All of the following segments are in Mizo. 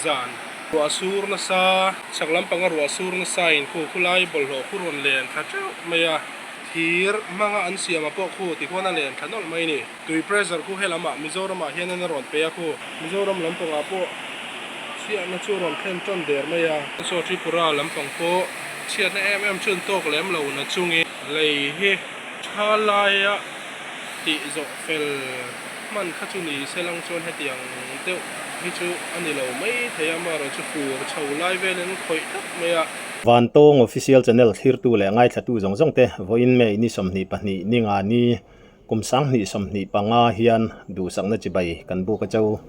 Zan ruah sur nasa, chhak lampanga ruah sur nasa in khu khulai bawlhhlawh khu rawn len thla teuh mai a, thir hmanga an siam a pawh khu tikhuan a len thla nawlh mai a ni. Tui pressure khu helamah Mizoramah hian an rawn pe a khu. Mizoram lampangah pawh chhiatna chu rawn thlen tan der mai a. Saw Tripura lampang pawh chhiatna em em chu an tawk lem lo na chungin lei hi tha laia tih zawh fel hman kha chu ni se lang chuan hetiang deuh hi chu a ni lo mai thei a, amaherawhchu fur chho lai velin an khawih tlat mai a. Vantawng Official Channel thlirtu leh ngaithlatu zawng zawng te vawiin May ni 22 ni nga ni Kum 2025 hian duhsakna chibai kan buk a cho.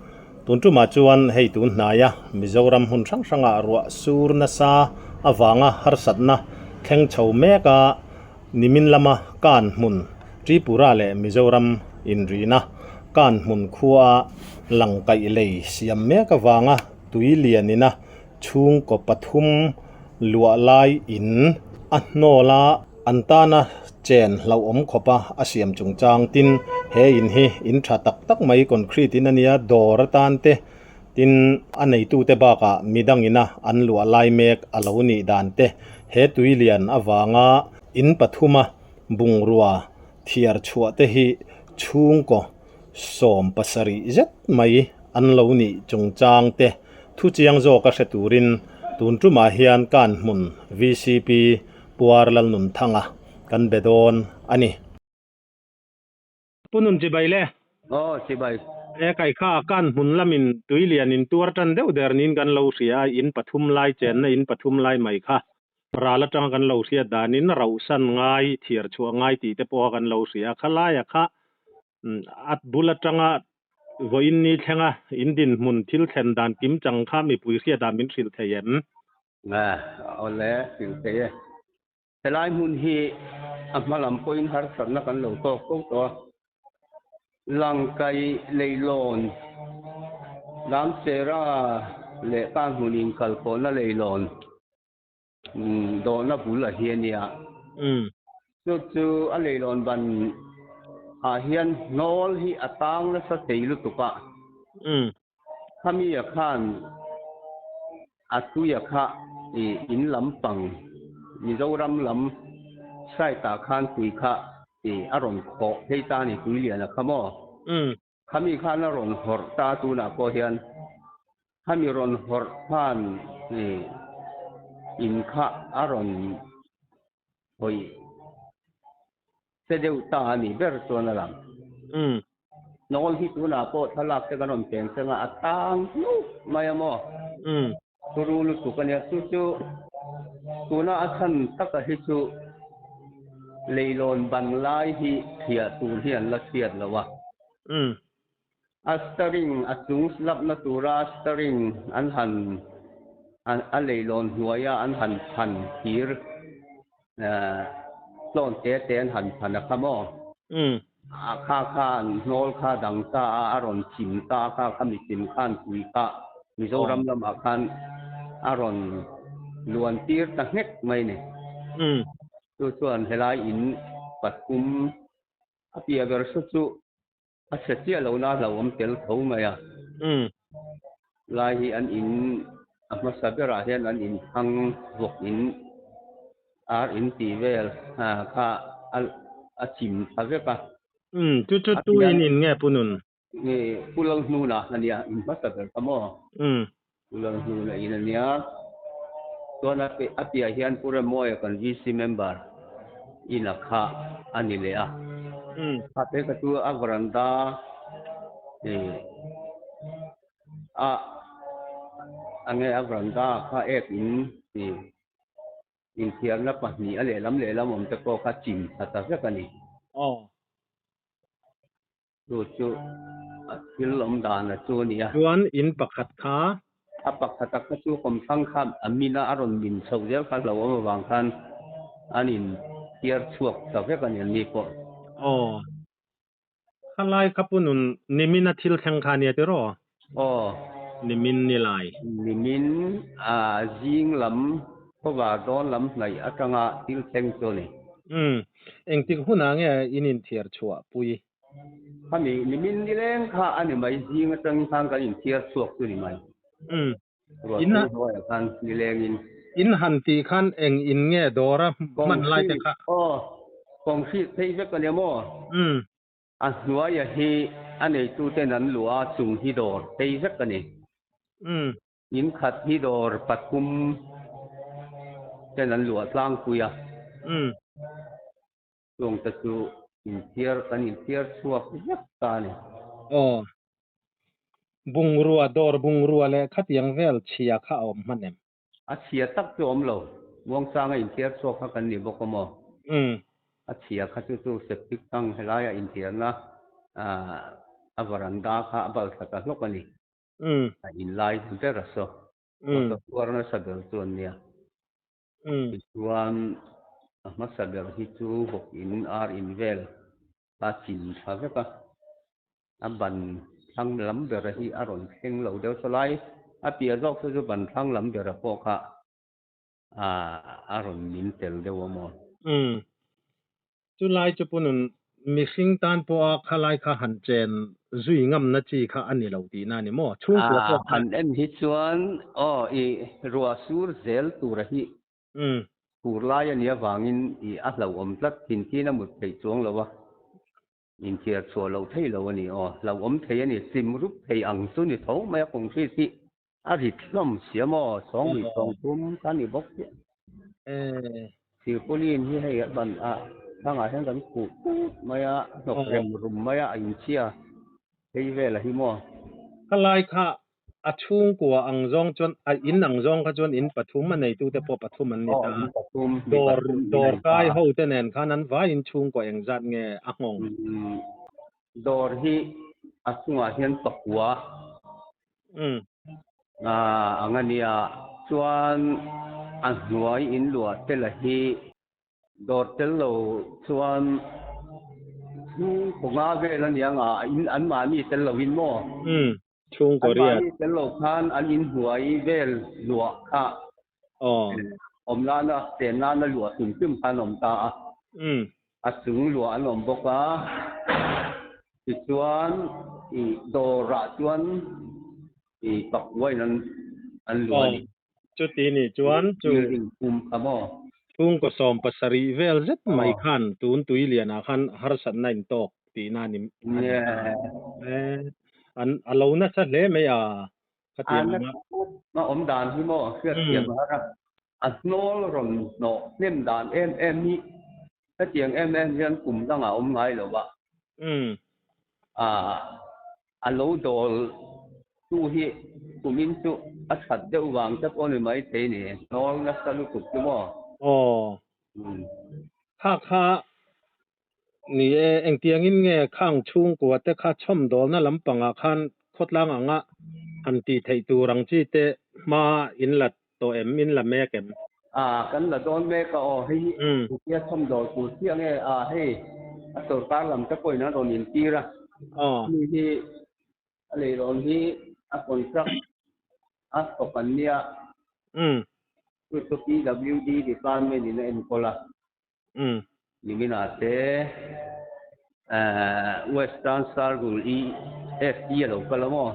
Tun tumah chuan hei tun hnaia Mizoram hmun hrang hrangah ruah sur nasa avanga harsatna thleng chho mek a, nimin lama kan hmun Tripura leh Mizoram inrihna kan hmun khua lang kaih lei siam mek avanga tui lianina chhungkaw pathum luah lai in a hnawl a. An tana chen hlauhawm khawpa a siam chungchang tin he in hi in tha tak tak mai concrete in a nia dawr atan te tin a neitute bakah midangina an luah lai mek a lo nih dan te he tui lian avanga in pathuma bungrua thiar chhuah te hi chhungkaw 70 zet mai an lo nih chungchang te thu chiang zawka hre turin tun tumah hian kan hmun VCP Puar Lalnunthanga kan be dawn a ni. Pu Nun chibai le. Aw chibai. E kai kha kan hmun lamin tui lian in tuar tan deuh der niin kan lo hria a, in pathum lai chenna in pathum lai mai kha ral atanga kan lo hriat danin rauhsan ngai, thiar chhuah ngai tih te pawha kan lo hria a, khalaia kha a bul atanga vawiin ni thlenga in dinhmun thil thlen dan kim chang kha mipui hriat ah min hrilh thei em? Awle, hrilh thei e. Helai hmun hi a hma lam pawhin harsatna kan lo tawk fo tawh a. Langkai leilawn, Lamsera leh Kanhmun inkalpawhna leilawn Dawhna bul a hi a nia. Chu chu a leilawn ban ah hian hnawl hi a tang nasa thei lutuk a. Khami a khan a tui a kha i in lampang Mizoram lam side ah khan tui kha i a rawn khawh phei ta a ni tui lian a kha maw. Khami khan a rawn hawrh ta tunah pawh hian khami rawn hawrh khan in kha a rawn hawi che deuh ta a nih ber chuan a lang. Nawl hi tunah pawh thlalak te kan rawn peng chang a, a tang hnuk mai a maw? Thuru lutuk a nia. Chu chu tuna a chhan taka hi chu leilawn ban lai hi thiah tur hi an la chhiat lo a. A steering a chung slap-na tura steering an han a leilawn hnuaia an han phan thir tlawn te te an han phan a kha maw? A kha khan hnawl kha dang ta a, a rawn chim ta a kha kha mi chim khan tui kha Mizoram lamah khan a rawn luan tir ta nghek mai ni. Chu chuan helai in pathum a piah ber saw chu a chhe chiah lo na hlauhawm tel tho mai a. Lai hi an in a hmasa berah hian an in thlang vawk in ar in tih vel kha a chim thla vek a. Umm chu chu tu in in nge Pu Nun? Nge Pu Lalhnuna a nia in hmasa ber kha maw? Umm. Pu Lalhnuna in a nia. Chuan a piah hian Pu Remawia kan VC member in a kha a ni leh a. Umm. Kha te kha chu a veranda a ange a veranda kha ek in inthiarna pahnih a lehlam lehlam awm te pawh kha chim tha ta vek a ni. Aw. Chu chu a thil awm dan a chu a ni a. Chuan in pakhat kha. A pakhat a kha chu kawmthlang kha a min a, a rawn min chho zel kha hlauhawm avang khan an inthiar chhuak ta vek a ni an ni pawh. Aw. Khalai kha pu nun nimin a thil thleng kha nia tiraw? Aw. Nimin ni lai. Nimin a zing lam khawvar dawn lam hnaih atanga thil thleng chu a ni. Umm. Engtik hunah nge in inthiar chhuah pui? Khami nimin nileng kha a ni mai, zing atangin khan kan inthiar chhuak chu ni mai. Umm. Ruah In sur hnuaiah khan nilengin. In han tih khan eng in nge dawra hman lai te kha? Aw, kawnghrih phei vek a nia maw? Umm. A hnuaia hi a neituten an luah a, chung hi dawr phei vek a ni. Umm. In khat hi dawr pathum ten an luah tlangpui a. Umm. Chung te chu inthiar kan inthiar chhuak vek ta a ni. Aw. Bungrua, dawr bungrua leh khatiang vel chhia kha a awm hman em? A chhia tak chu awm lo. Muangchanga inthiar chhuak kha kan ni bawk a maw? Umm. A chhia kha chu chu septic tank helaia inthiarna a varanda kha a bal thla ta hlawk a ni. Umm. A inlai ber a saw. Umm. Motor tuar nasa ber chu an nia. Umm. Tichuan a hmasa ber hi chu bawk in ar in vel a chin tha vek a, a ban thlang lam bera hi a rawn thleng lo deuh saw lai a piah zawk saw chu ban thlang lam bera pawh kha a rawn min tel deuh a maw. Umm. Chu lai chu punun mihring tan pawha khalai kha han chen zui ngamna chi kha a ni lo tihna a ni maw? Chhungkua pawh khan. Han en hi chuan aw i ruah sur zel tura hi fur lai a nih avangin i a hlauhawm tlat thin thin a mut theih chuang lo a, inthiar chhuah loh thei lo a ni aw. Hlauhawm thei a ni, chim rup thei ang chu ni tho mai a concrete hi A rit hlawm sia maw? Sawngli sawngthum kha ni bawk chiah. Thirpawlin hi hei a ban a thangah hian kan khuh put mai a, a hnawk rem rum mai a, a inchhia phei vel a hi maw? Khalai kha a chhungkua ang zawng chuan a in ang zawng kha chuan in pathum a neitute pawh pathum an ni ta a. Dawr dawr kai ho te nen khan an vaiin chhungkua engzat nge a nghawng? Dawr hi a chungah hian pakua ang a nia. Chuan a hnuai in luah tel a hi dawr tel lo chuan chhungkaw nga vel a nia nga in an mahni tel lo in maw? Chhungkaw riat. An mahni tel lo khan an in hnuai vel luah kha awm nana chen nana luah hrim hrim khan awm ta a. A chung luah an awm bawk a, tichuan ih dawrah chuan ih pakua in an an luah a ni. Chuti nih chuan chu Building pum kha maw? Chhungkaw 70 vel zet mai khan tun tui lianah khan harsatna in tawk tihna a ni a ni ta. An a lo nasa hle mai a khatiang anga. A awm dan hi maw hriatthiam a har a. A hnawl rawn hnawh hnem dan em em hi hetiang em em hian kum dangah a awm ngai lo va. A lo dawl tu hi kumin chu a that deuh vang te pawh ni maithei ni, hnawl nasa lutuk chu maw? Aw. Kha kha ni e, engtiangin nge khang chhungkua te kha chhawmdawlna lampangah khan khawtlang anga han tih theih tur ang chi te hma in la tawh em, in la mek em? A, kan la dawn mek a aw, hei hi engtia chhawmdawl tur chiah nge a, hei a sorkar lam te pawhin an rawn intir a, mi hi a leilawn hi a contract a thawk an nia, chu chu PWD department in a enkawl a. Niminah te Western Sargul EFT a lo kal a maw?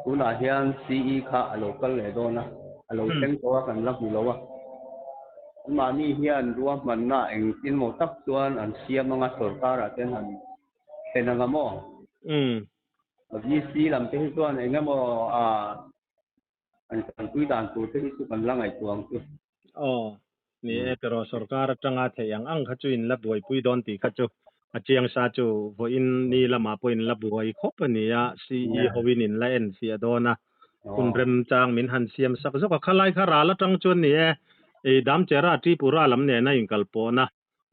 Tunah hian CE kha a lo kal leh dawn a, a lo thleng tawh a, kan la hmu lo a. Anmahni hian ruahmanna engtin maw tak chuan an siam anga sorkarah te han thlen anga maw? VC lam te hi chuan eng emaw An tanpui dan tur te hi chu kan la ngaihtuah ang chu. Aw, ni e tiraw sorkar atanga theih ang ang kha chu in la buaipui dawn tih kha chu a chiang sa chu vawiin ni lamah pawh in la buai khawp a ni a, CE hoin in la en fiah dawn a, hun remchang min han siam sak zawk a, khalai kha ral atang chuan ni e, i Damchera Tripura lam nena inkalpawhna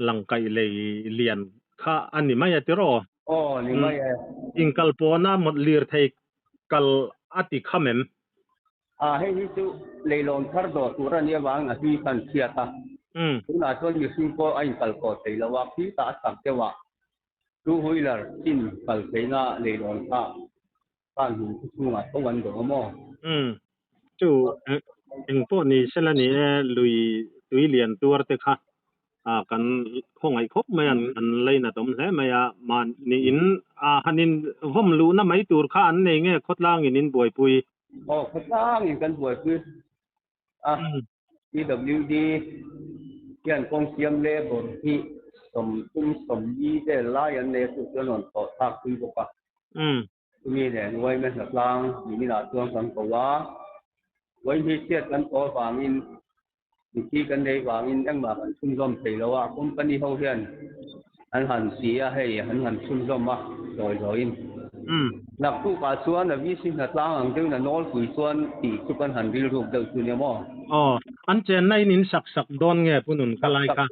langkaih lei lian kha a ni mai a tiraw? Aw, ni mai e. Inkalpawhna mawt lirthei kal a ti kham em? A, hei hi chu leilawn thar dawr tur a nih avangin a hlui khan chhiat a. Tunah chuan mihring pawh a inkalpawh thei lo a, khitah a chak deuh a, two wheeler chin kal theihna leilawn kha khan hmun chu chhungah tho an dawh a maw? Umm. Chu eng pawh ni sela ni e, lui tui lian tuar te kha kan khawngaih khawp mai an an lainat awm hle mai a, mahni in han in vawm luhna mai tur kha an nei nge khawtlangin in buaipui? Aw khawtlangin kan buaipui a, PWD hian kawng siam labour hi 30, 40 vel lai an nei a, chu chuan rawn thawh thlak pui bawk a. Chumi nen uaime hnatlang niminah chuan kan ko a, uaimi chhiat kan tawh avangin Mithi kan nei vangin engmah kan chhunzawm thei lo a, company ho hian an han ti a, hei an han chhunzawm a sawi zawiin. Naktukah chuan a VC hna tlang ang deuhin a nawlpui chuan tih chu kan han rilruk deuh chu nia maw? Aw, an chenna in in sak sak dawn nge Pu Nun ka lai kha?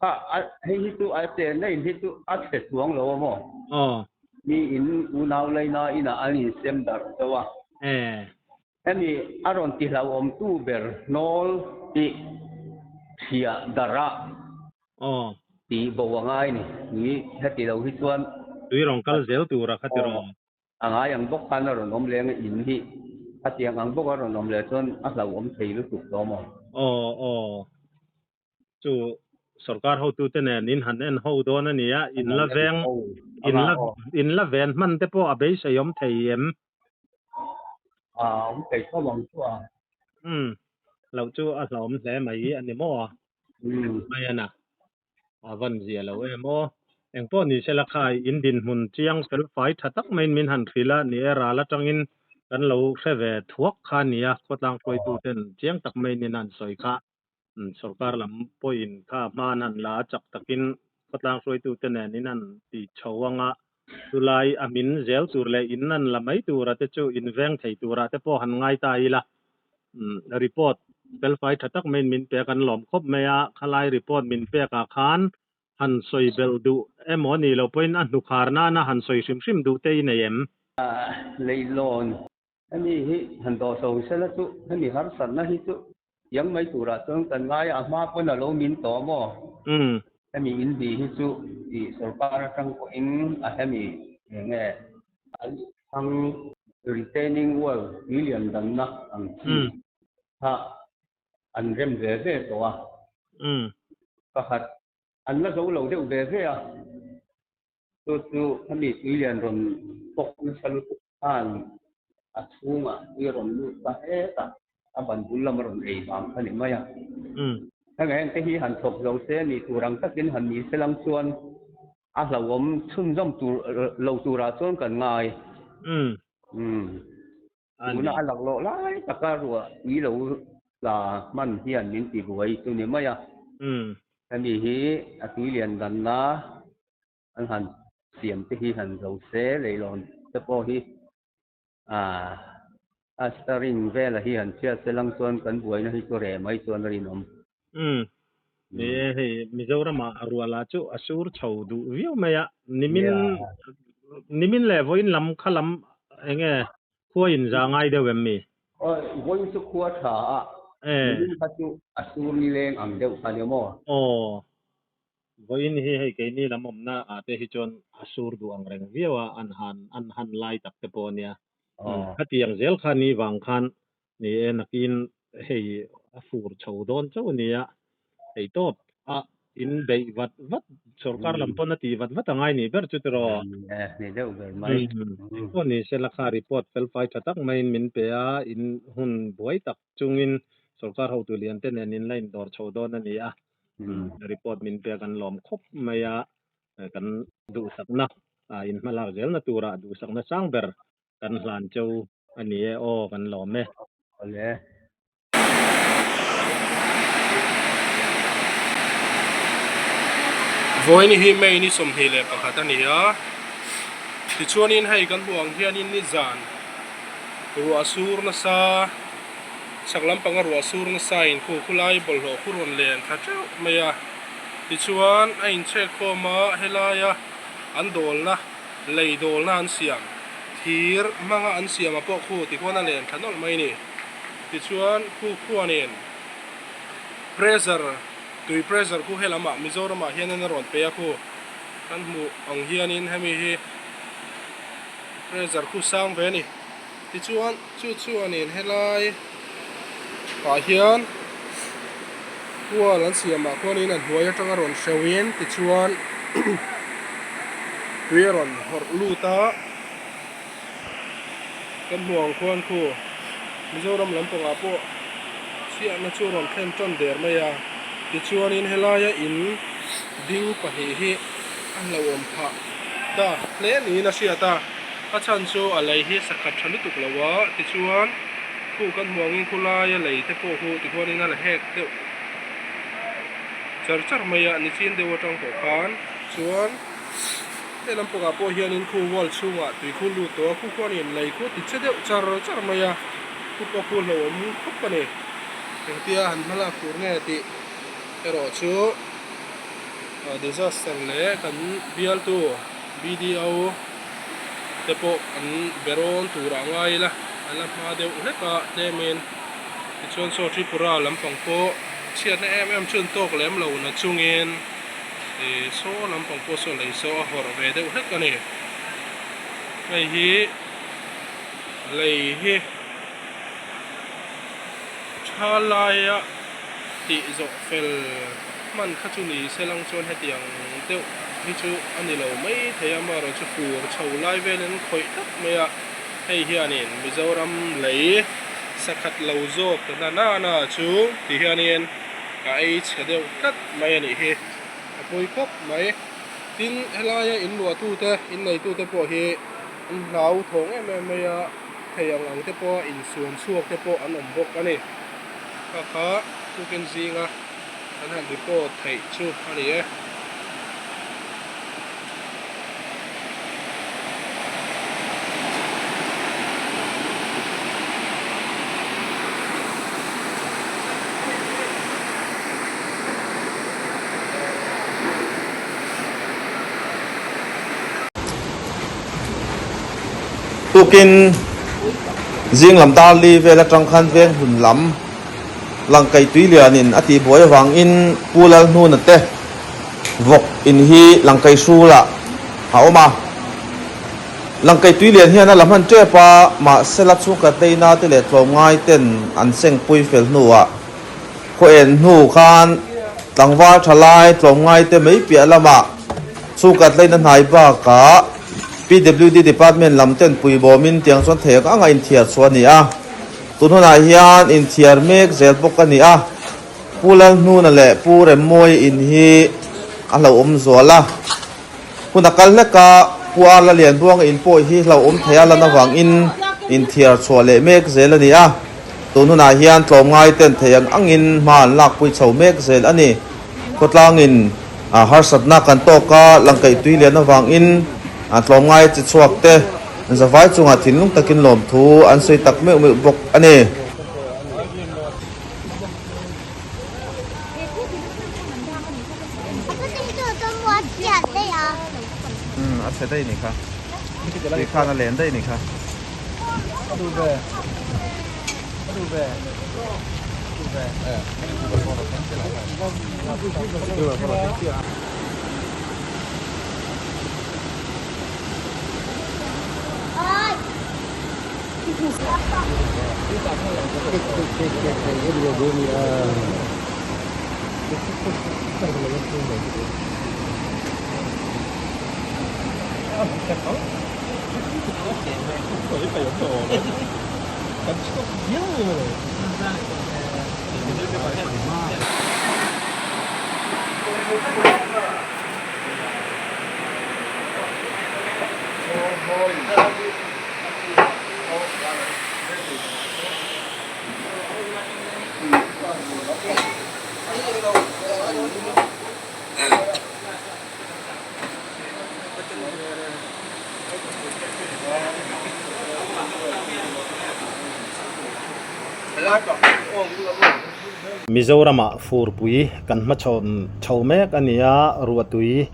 Kha, hei hi chu a chenna in hi chu a chhe chuang lo a maw? Aw. Mi in unau laina inah an insem darh deuh a. E. Hemi a rawn ti hlauhawmtu ber hnawl tih chhia darh a tih bo a ngai ni. Ni heti lo hi chuan. Tui rawn kal zel tur a kha ti rawn. A ngai ang bawk khan a rawn awm leng a in hi khatiang ang bawk a rawn awm leh chuan a hlauhawm thei lutuk tawh maw? Aw aw. Chu sorkar hotute nen in han en ho dawn a nia, in la veng in la in la ven hman te pawh a beisei awm thei em? A awm thei tho ang chu a. Umm, loh chu a hlawm hle mai a ni maw? Umm. Mai a na. A van zia lo em aw. Engpawh ni sela khai in dinhmun chiang fel fai tha tak maiin min han hrilh a, ni e ral atangin kan lo hre ve thuak kha a nia, khawtlang hruaituten chiang tak maiin in han sawi kha. Sorkar lam pawhin kha hma an han la a, chak takin khawtlang hruaitute nen in han ti chho ang a, chulai a min zel tur leh in an la mai tura te chu inveng thei tura te pawh han ngai ta ila. Report felfai tha tak maiin min pek an lawm khawp mai a, khalai report min pekah khan han sawi belh duh emaw a nih loh pawhin a hnukhar nana han sawi hrim hrim duh te i nei em? Leihlawn Hemi hi han dawh so sela chu hemi harsatna hi chu tiang mai turah chuan kan ngai a, a hma pawn a lo min tawh maw? Hemi in bi hi chu tih sorkar atang pawhin a hemi eng nge an thlang retaining wall tui lian danna ang chi kha an rem ve ve tawh a, pakhat an la zo lo deuh ve ve a. Chu chu hemi tuilian rawn bawk nasa lutuk khan a chhungah tui a rawn lut ta het a, a ban bul lam a rawn ei vang kha ni mai a. Heng heng te hi han thawk zo se ni tur ang takin han ni se lang chuan a hlauhawm chhunzawm tur lo turah chuan kan ngai. Tuna a laklawh lai taka ruah tui lo tla hman hian min ti buai chu ni mai a. Hemi hi a tuilian danna an han siam te hi han zo se leilawn te pawh hi a steering vela hi han chhiat se lang chuan kan buaina hi chu reh mai chuan a rinawm. Umm. Ni e hei Mizoram ah ruala chu a sur chho duh viau mai a, nimin nimin leh vawiin lam kha lam eng nge khua in za ngai deuh em mi? Awi vawiin chu khua tha a, nimin kha chu a sur nileng ang deuh kha nia maw? Aw. Vawiin hi hei keini lam awmna ah te hi chuan a sur duh ang reng viau a, an han an han lai tak te pawh a nia. Khatiang zel kha ni vang khan ni e nakin hei a fur chho dawn chauh a nia. Hei tawp a in beih vat vat sorkar lam pawn a tih vat vat a ngai nih ber chu tiraw. Ni deuh ber mai. Engpawh ni sela kha report felfai tha tak maiin min pe a, in hun buai tak chungin sorkar hotu lian te nen in la indawr chho dawn a ni a. Report min pek an lawm khawp mai a, kan duhsakna in hmalak zelna turah duhsakna sang ber kan hlan cheu a ni e aw kan lawm e. Awle. Vawiin hi May ni 21 a ni a, tichuanin hei kan hmuh ang hianin nizan ruah sur nasa. Chhak lampanga ruah sur nasa in khu khulai bawlhhlawh khu rawn len thla teuh mai a, tichuan a inchhek khawm a helaia an dawlna lei dawlna an siam thir hmanga an siam a pawh khu tikhuan a len thla nawlh mai a ni. Tichuan khu khuanin pressure tui pressure khu helamah Mizoramah hianin a rawn pe a khu kan hmuh ang hianin hemi hi pressure khu sang ve a ni. Tichuan chu chuanin helai ah hian hual an siamah khuanin a hnuai atanga rawn hreuhin tichuan tui a rawn hawrh lut a kan hmuh ang khuan khu. Mizoram lampangah pawh chhiahna chu a rawn thlen tan der mai a, tichuanin helaia in ding pahnih hi a hlauhawm phah ta hle niin a hriat a, a chhan chu a lei hi sakhat tha lutuk lo a, tichuan khu kan hmuh angin khulaia lei te pawh khu tikhuanin a la hek deuh char char mai a, nichin deuh atang tawh khan chuan. He lam pangah pawh hianin khu wall chhungah tui khu lut tawh a, khu khuanin lei khu ti che deuh char char mai a, khu pawh khu hlauhawm khawp a ni. Engtia han hmalak tur nge tih erawh chu disaster leh kan bialtu BDO te pawh an be rawn turah ngai ila, a la hma deuh hlek a tlemin tichuan saw Tripura lampang pawh chhiatna em em chu an tawk lem lo na chungin. Ih saw lampang pawh saw lei saw a hawrh ve deuh hlek a ni. Hei hi lei hi tha laia tih zawh fel hman kha chu ni se lang chuan hetiang deuh hi chu a ni lo mai thei a, amaherawhchu fur chho lai velin khawih tlat mai a, hei hianin Mizoram lei sakhat lo zawk ta na na chu ti hianin a ei chhe deuh tlat. Mai a nih hi a pawi khawp mai. Tin, helaia in luahtute, in neitute pawh hi an hlau thawng em em mai a, thei ang ang te pawha insuan chhuak te pawh an awm bawk a ni. Kha kha tukin zinga kan han report theih chu a ni e. Tukin zing lam dar li vel atang khan veng hun lam Langkaih tui lianin a tihbuai avangin Pu Lalhnuna te Vawk in hi Langkaih hrulah a awm a. Langkaih tui lian hian a la hman tep a, mahse la chhungkhat leina te leh tlawmngai ten an sengpui fel hnuah khaw en hnu khan tlangval tha lai tlawmngai te mai piah lamah chhungkhat leina hnai bakah PWD department lam ten puibawmin tiang chuan thei ang anga inthiar chhuah a ni a. Tun hunah hian inthiar mek zel bawk a ni a. Pu Lalhnuna leh Pu Remmawia in hi a hlauhawm zual a. Hun a kal hlek a, Pu Arla Lianbuanga in pawh hi hlauhawm thei a lan avangin inthiar chhuah leh mek zel a ni a. Tun hunah hian tlawmngai ten thei ang angin hma an lakpui chho mek zel a ni. Khawtlangin harsatna kan tawk a, langkaih tui lian avangin tlawmngai chi chhuak te zavai chungah thinlung takin lawmthu an sawi tak meuh meuh bawk a ni. A chhe daih ni kha tui khan a len daih ni kha. Mizoramah furpui kan hmachhawn chho mek a ni a, ruahtui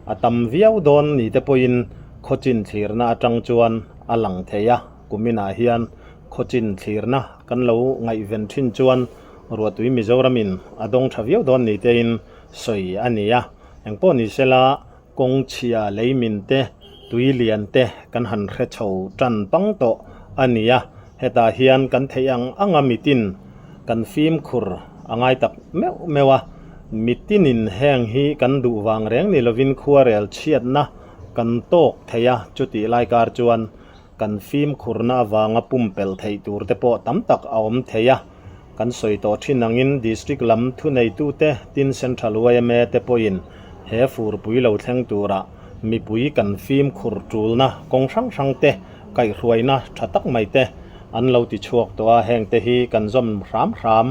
a tam viau dawn ni te pawhin khawchin thlirna atang chuan a lang thei a, kuminah hian khawchin thlirna kan lo ngaihven thin chuan ruahtui Mizoramin a dawng tha viau dawn ni tein sawi a ni a, engpawh ni sela kawng chhia lei min te tui lian te kan han hre chho tan pang tawh a ni a, hetah hian kan theih ang anga mitin kan fimkhur a ngai tak meuh meuh a, mitinin heng hi kan duh vang reng ni lovin khuarel chhiatna kan tawk thei a, chutih lai kar chuan. Kan fimkhurna avanga pumpelh theih tur te pawh tam tak a awm thei a. Kan sawi tawh thin angin District lam thuneitute tin Central yma te pawhin he furpui lo thleng tura mipui kan fimkhur tulna kawng hrang hrang te kaihhruaina tha tak mai te an lo ti chhuak tawh a, heng te hi kan zawm hram hram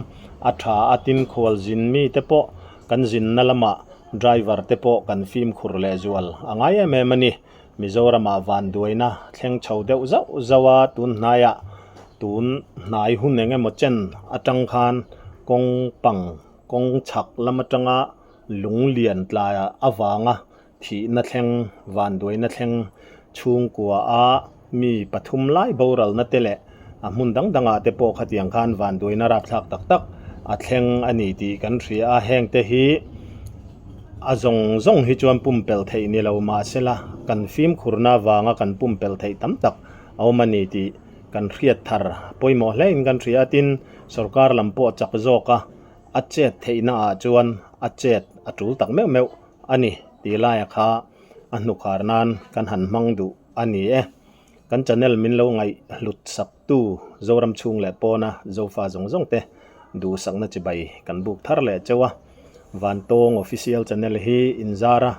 a tha a tin khualzin mi te pawh kan zinna lamah driver te pawh kan fimkhur lehzual a ngai em em a ni. Mizoramah vanduaina thleng chho deuh zauh zauh a, tun hnaiah tun hnai hun eng emaw chen atang khan kawng pang kawng chhak lam atanga lung lian tlai avanga thihna thleng vanduaina thleng chhungkua a mi pathum lai boralna te leh a hmun dang dangah te pawh khatiang khan vanduaina rapthlak tak tak a thleng a ni tih kan hria a, heng te hi a zawng zawng hi chuan pumpelh theih ni lo mahsela kan fimkhurna avanga kan pumpelh theih tam tak a awm a ni tih kan hriat thar pawimawh hle in kan hria a, tin sorkar lam pawh chak zawk a, a chet theihna ah chuan a chet a tul tak meuh meuh a ni tih laia kha a hnukhar nan kan han hmang duh a ni e. Kan channel min lo ngaih hlut sak tu Zoram chhung leh pawna Zofa zawng zawng te duhsakna chibai kan buk thar leh cheu a. Vantawng Official Channel hi inzara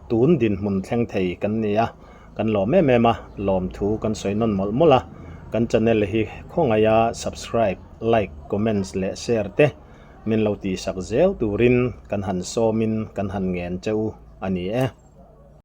tun dinhmun thleng thei kan ni a, kan lawm em em a, lawmthu kan sawi nawn mawlh mawlh a. Kan channel hi khawngaiha subscribe, like, comments leh share te min lo tihsak zel turin kan han sawmin kan han ngen cheu a ni e.